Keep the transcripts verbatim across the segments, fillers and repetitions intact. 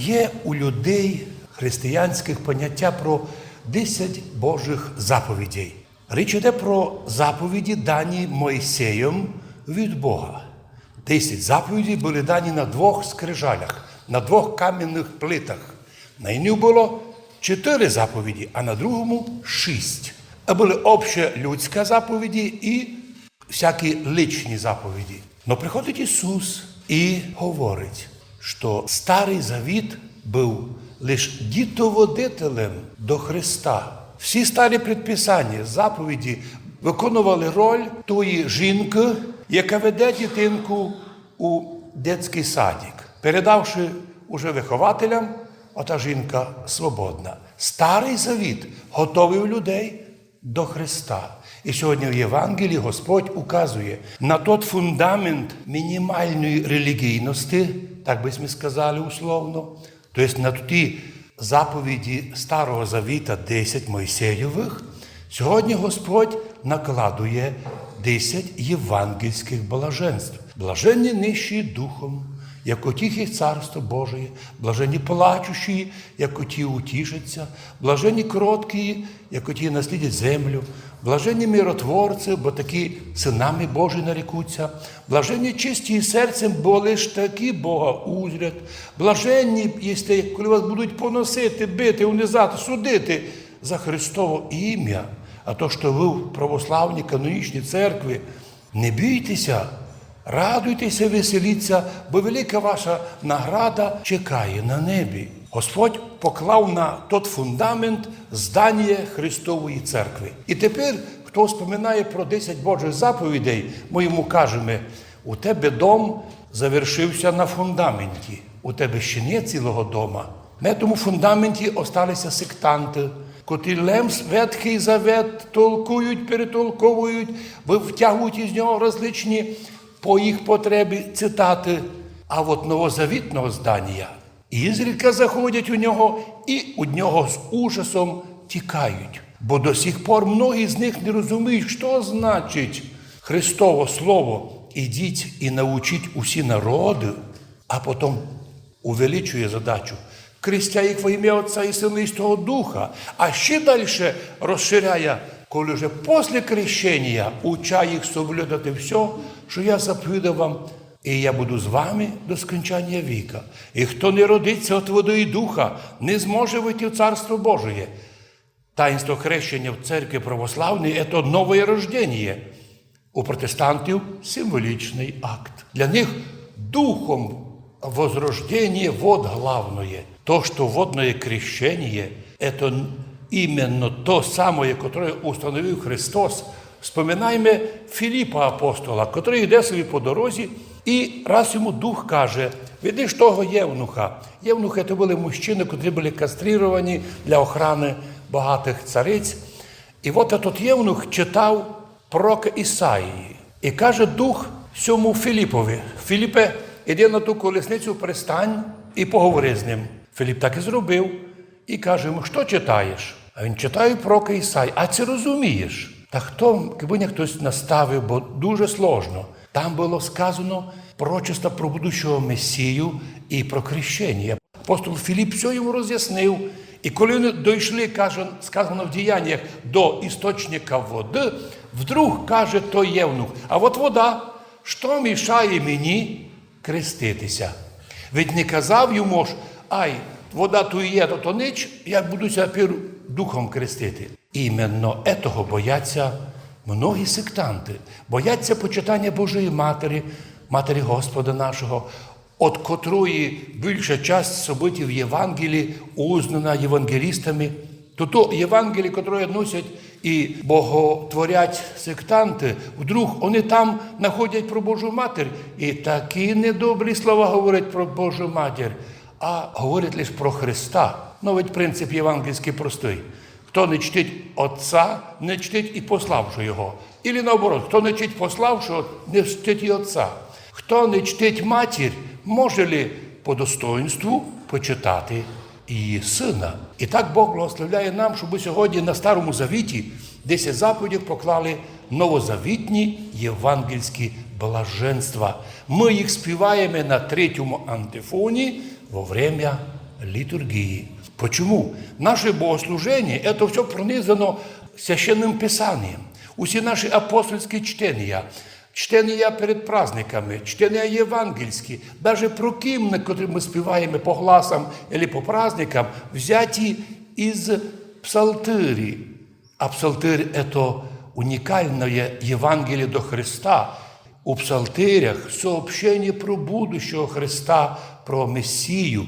Є у людей християнськых понятя про десять Божых заповідей. Річ іде про заповіді, дані Мойсеєм від Бога. Десять заповідей были дані на двох скрижалях, на двох каменных плитах. На єдній было чотыри заповіді, а на другому шість. А были общелюдська заповіді і всякі личні заповіді. Но приходить Ісус і говорить, што Старый Завіт быв лиш дітоводителем до Христа. Всі старі предписаня, заповіді выконували роль тої жінкы, яка веде дітинку у детськый садик, передавши уже выхователям, а та жінка свободна. Старый Завіт готовив людей до Христа. І сьогодні в Євангелії Господь указує на тот фундамент мінімальної релігійности, так бы сьме сказали условно, то єсть на ті заповіді Старого Завіта десять Мойсеєвых, сьогодні Господь накладує десять євангельськых блаженств. Блаженні нищі духом, як у тих є Царство Божие, блаженні плачущі, як у ті утішаться, блаженні кроткі, як у ті наслідять землю, блаженні миротворці, бо такі сынами Божі нарекуться, блаженні чисті серцем, бо лиш такі Бога узрять, блаженні єсте, коли вас будуть поносити, бити, унизати, судити за Христово імя. А то, што вы в православній канонічній церкви, не бійтеся, радуйтеся, веселіться, бо велика ваша награда чекає на небі. Господь поклав на тот фундамент зданіє Христової церкви. І тепер, хто вспоминає про десять Божых заповідей, мы йому кажеме: у тебе дом завершився на фундаменті, у тебе ще не цілого дома. На тому фундаменті осталися сектанты, котрі лем Ветхый Завет толкують, перетолковують, вытягують із нього различні по їх потребі цитаты. А от новозавітного зданія ізредка заходять у нього і од нього з ужасом тікають. Бо до сих пор многі з них не розуміють, што значить Христово слово: «Ідіть і научіть усі народы», а потом увеличує задачу: «Крестя їх во імя Отця і Сына і Святого Духа», а ще дальше розширяє: «Коли же после крещенія уча їх соблюдати всьо, што я заповідав вам, і я буду з вами до скончанія віка. І хто не родиться от воды і духа, не зможе войти в Царство Божие». Таїнство хрещення в церкви православній — это новоє рожденіє. У протестантів символічный акт. Для них духом возрожденіє вод главноє. То, што водноє крещеніє, это именно то самоє, котроє установив Христос. Вспоминайме Филипа апостола, котрый йде собі по дорозі, і раз йому дух каже: «Видиш того євнуха». Євнухи то были мужчины, котрі были кастрировані для охраны богатых цариць. І от тот євнух читав пророка Ісаії. І каже дух сьому Филипови: «Филипе, іди на ту колесницю, пристань і поговори з ним». Филип так і зробив. І каже йому: «Што читаєш?» А він: «Читаю пророка Ісаї». «А ци розумієш?» Та хто, кибы ня хтось наставив, бо дуже сложно. Там было сказано пророчество про будущого Месію і про крещеніє. Апостол Филип всьо йому розяснив. І коли они дойшли, каже, сказано в Діяніях, до істочника воды, вдруг каже той євнух: «А от вода, што мішає мені креститися?» Ведь не казав йому ж: «Ай, вода туй є, то, то нич, я буду ся тепер духом крестити». Именно етого бояться многі сектанты. Бояться почитаня Божої Матері, Матері Господа нашого, од котрої більша часть событій в Євангелії узнана євангелістами. То, то Євангеліє, котре носять і боготворять сектанты, вдруг они там находять про Божу Матір і такі недобрі слова говорять про Божу Матір, а говорять лиш про Христа. Ну, ведь принцип євангельськый простый. Хто не чтить Отця, не чтить і пославшого його. Или наоборот, хто не чтить пославшого, не чтить і Отця. Хто не чтить матір, може ли по достоинству почитати її сына? І так Бог благословляє нам, щоб сьогодні на Старому Завіті десять заповідей поклали новозавітні євангельські блаженства. Мы їх співаєме на третьому антифоні во время Літурґії. Почому? Наше богослуженіє, це все пронизано Священным Писанієм. Усі наші апостольські чтеня, чтеня перед праздниками, чтеня євангельські, даже прокимны, котрі мы співаєме по гласам или по праздникам, взяті из псалтирі. А псалтирь — это унікалноє Євангеліє до Христа. У псалтирях сообщеніє про будущого Христа, про Месію.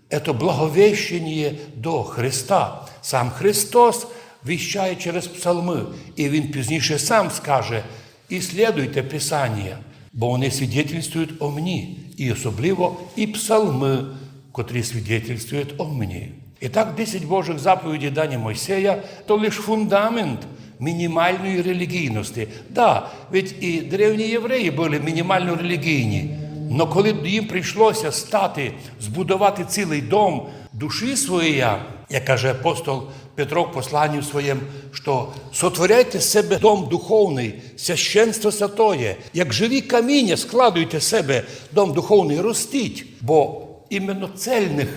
Это благовещеніє до Христа. Сам Христос віщає через псалмы, і він пізніше сам скаже: «Исследуйте Писаніє, бо вони свідетельствують о мені», і особливо і псалмы, котрі свідетельствують о мені. І так, десять Божых заповідей, дані Мойсея, то лиш фундамент мінімалної релігійности. Да, ведь і древні євреї были мінімално релігійні. Но коли їм прийшлося стати, збудовати цілый дом душі своєї, як каже апостол Петро в посланні своєм, што: «Сотворяйте з себе дом духовный, священство святоє, як живі каміня складуйте з себе дом духовный, ростіть, бо іменно цельных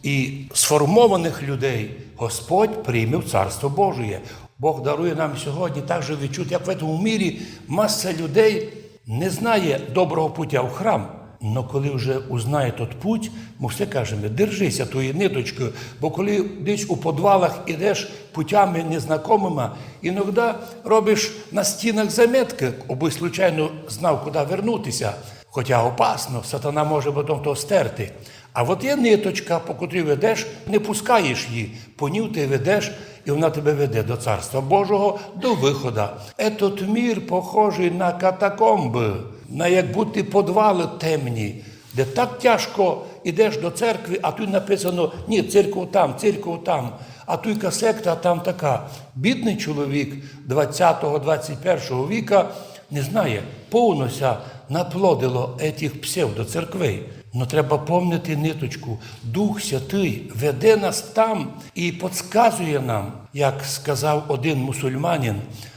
і сформованых людей Господь прийме в Царство Божоє». Бог дарує нам сьогодні также відчути, як в цьому мірі маса людей не знає доброго путя в храм. Но коли вже узнає тот путь, мы все кажеме: «Держи ся тої ниточкы», бо коли десь у подвалах ідеш путями незнакомыма, іноді робиш на стінах заметкы, абы случайно знав, куды вернути ся. Хоча опасно, сатана може потом то стерти. А от є ниточка, по котрій ведеш, не пускаєш її, по ній ты ведеш, і вона тебе веде до Царства Божого, до выхода. Етот мір похожый на катакомбы, на як будто подвалы темні, де так тяжко ідеш до церкви, а туй написано: «Ні, церква там, церква там, а туйка секта, а там така». Бідный чоловік двадцятого, двадцять першого віка не знає, повно ся наплодило етих псевдоцерквей. Но треба помнити ниточку. Дух Святый веде нас там і подсказує нам, як сказав один мусульманин,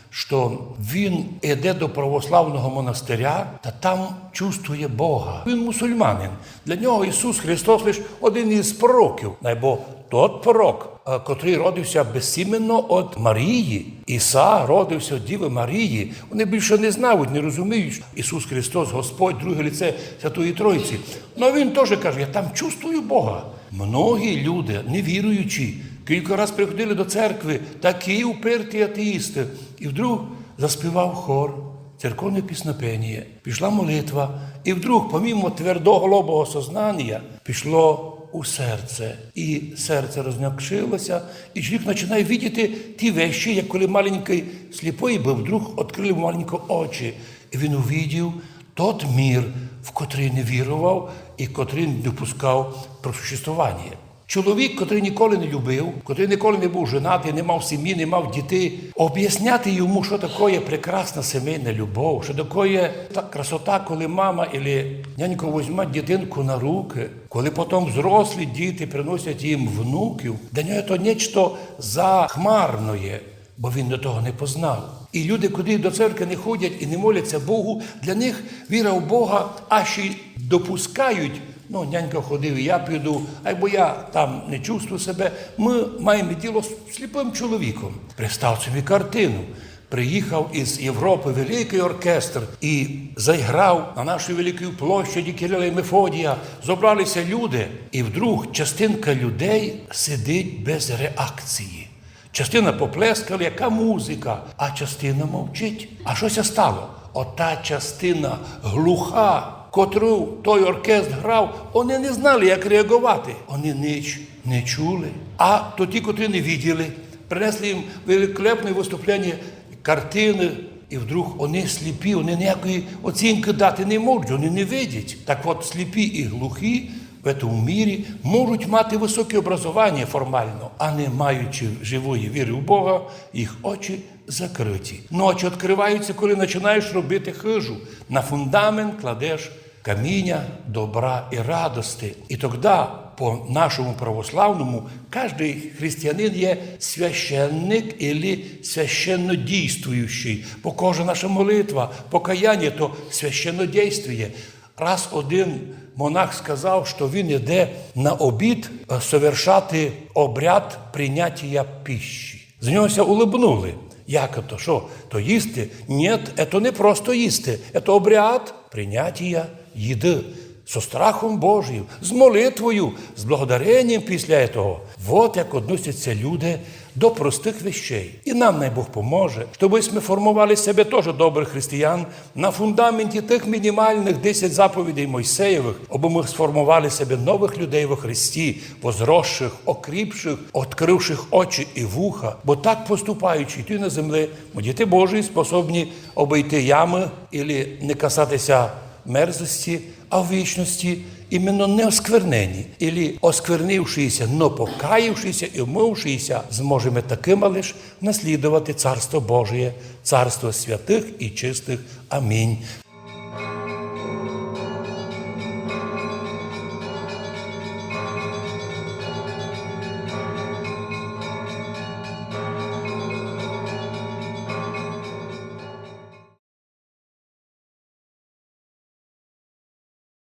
што він іде до православного монастыря та там чувствує Бога. Він мусульманин. Для нього Ісус Христос лиш один із пророків, айбо тот пророк, е, котрый родив ся безсіменно од Марії. Іса родив ся од Дівы Марії. Вони більше не знають, не розуміють, што Ісус Христос — Господь, друге лице Святої Тройці. Но він тоже каже: «Я там чувствую Бога». Многі люди, невіруючі, кілька раз приходили до церкви, такі уперті атеїсты. І вдруг заспівав хор, церковне піснопеніє, пішла молитва, і вдруг, помимо твердого лобового сознанія, пішло у серце. І серце розмягчилося, і чоловік починає видіти ті вещі, як коли маленькый сліпый быв, вдруг відкрыли му маленько очі. І він увидів тот мір, в котрый не вірував і котрый не допускав про существованіє. Чоловік, котрый ніколи не любив, котрый ніколи не быв женатый, не мав сімї, не мав дітей, об'ясняти йому, што такоє прекрасна сімейна любов, што такоє та красота, коли мама или нянько возьмать дітинку на рукы, коли потом взрослі діти приносять їм внуків, для нього то нечто захмарноє, бо він до того не познав. І люди, котрі до церкви не ходять і не моляться Богу, для них віра в Бога аж і допускають: «Ну, нянька ходив, і я піду, айбо я там не чувствую себе». Мы маєме діло з сліпым чоловіком. Представ собі картину. Приїхав із Європы великый оркестр і заіграв на нашій великій площаді Кирила і Мефодія. Зобрали ся люди, і вдруг частинка людей сидить без реакції. Частина поплескали, яка музика, а частина мовчить. А што ся стало? Ота частина глуха, котру той оркестр грав, они не знали, як реаґовати. Они нич не чули. А то ті, котрі не виділи, принесли їм великолепне выступлення, картины, і вдруг они сліпі, они ніякої оцінкы дати не можуть, они не видять. Так от, сліпі і глухі в этому мірі можуть мати высоке образованіє формално, а не маючи живої віры в Бога, їх очі закрыті. Но очі відкрываються, коли починаєш робити хыжу. На фундамент кладеш каміня добра і радости. І тогда, по нашому православному, каждый християнин є священник или священнодійствуючий. Бо кожна наша молитва, покаяння — то священнодійствує. Раз один монах сказав, што він іде на обід, е, совершати обряд прийнятія пищі. З нього ся улыбнули. Як то? Што? То їсти? Ні, це не просто їсти. Це обряд прийнятія їды. Со страхом Божим, з молитвою, з благодаренням після того. Вот як односяться люди до простых вещей. І нам най Бог поможе, щоб мы формовали себе тоже добрых християн на фундаменті тых мінімальных десять заповідей Мойсеєвых, абы мы сформовали себе новых людей во Христі, возросшых, окріпшых, открывшых очі і вуха. Бо так поступаючи, і туй на землі, мы, діти Божі, способні обійти ямы или не касати ся мерзості, а в вічности именно неосквернені, или осквернившися, но покаявшися і вмывшися, зможеме такыма лиш наслідовати Царство Божіє, Царство святых і чистых. Амінь.